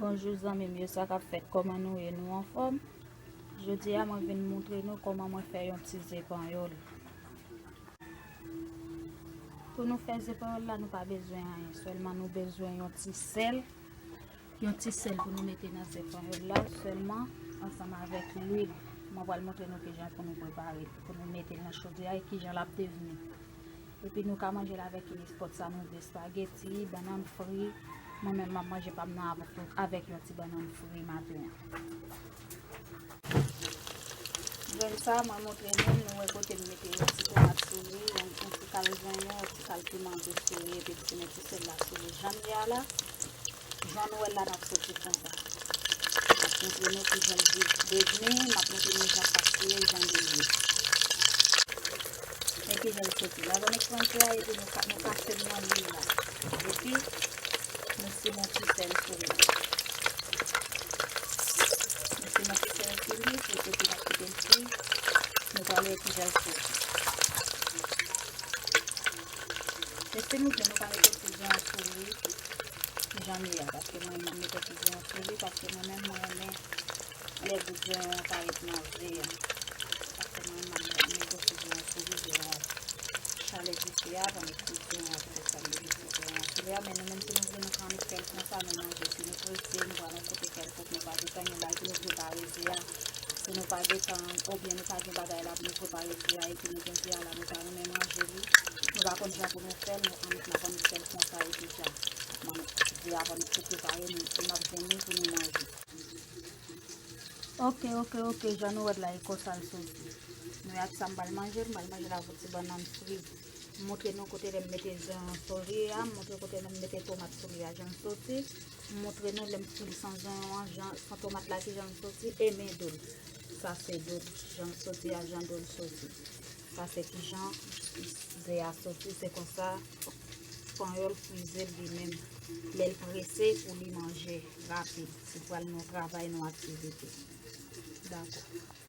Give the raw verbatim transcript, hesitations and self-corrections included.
Bonjou zanmi m yo, sa k ap fèt, kòman nou ye, nou anfòm? Jodi a mwen vin montre nou kòman mwen fè yon ti ze panyòl. Pou nou fè ze panyòl la, nou pa bezwen anyen, sèlman nou bezwen yon ti sèl, yon ti sèl pou nou mete nan ze panyòl la sèlman, ansanm avèk lwil. Mwen pral montre nou kijan pou nou prepare l, pou nou mete l nan chodyè a e kijan l ap devni. Epi nou ka manje l avèk nenpòt sa nou vle, espageti, bannann fri. Mwen menm m ap manje pa m nan avèk, avèk yon ti bannann fri maten an. Jwenn sa, mwen montre nou, nou wè kote m mete yon ti tomat sou li, yon, yon ti kal zonyon, yon ti kal piman dous sou li, epi m ti met ti sèl la sou li. Jan m ye a la, jan nou wè l la, n ap soti konsa. M ap montre nou kijan l di-, devni, m ap montre nou jan sa sire, jan li ye. Men kijan l soti. Lajan ekspanse a, epi nou ka-, nou kase l nan lwil la. Epi, nou simen ti sèl sou li. Nou simen ti sèl sou li, pou l soti, n ap kite l fri. Nou pral wè kijan l soti. Mesye nou, nou ka mete ti zonyon sou li, jan li ye a, paske mwen menm mete ti zonyon sou li, paske mwen menm mwen renmen lè gout zonyon an parèt nan ze a. Paske mwen menm mwen mete ti zonyon sou li, zonyon chalè dife a, pa mete ti zonyon an, se pou sa m mete ti zonyon an sou li a, men nou menm si nou vle nou ka annik fè l konsa, nou manje, si nou prese, nou pral yon kote kèlkonk, nou pa gen tan, yon bagay pou nou prepare ze a. Si nou pa gen tan, oubyen nou pa gen bagay la pou nou prepare ze a, epi nou gen ze a la, nou ta renmen manje li. Nou pa konn jan pou nou fè l, nou annik n ap annik fè l konsa, epi dja. Bon, ze a pa nou tou prepare, nou, n ap jwenn li pou nou manje. Ok, ok, ok, jan nou wè l la, e konsa l soti. Nou wè ak sa m pral manje l, m pral manje l avèk ti bannann fri. M montre nou kote lè m mete zonyon sou li a, m montre kote lè m mete tomat sou li a, jan l soti. M montre nou lè m fri l san zonyon an, jan, san tomat la, kijan l soti, e men do l. Sa se do l, jan l soti a, jan do l soti. Sa se kijan ze a soti, se konsa panyòl fri ze li menm. Lè l prese pou li manje rapid, si pral nan travay, nan aktivite. Dakò.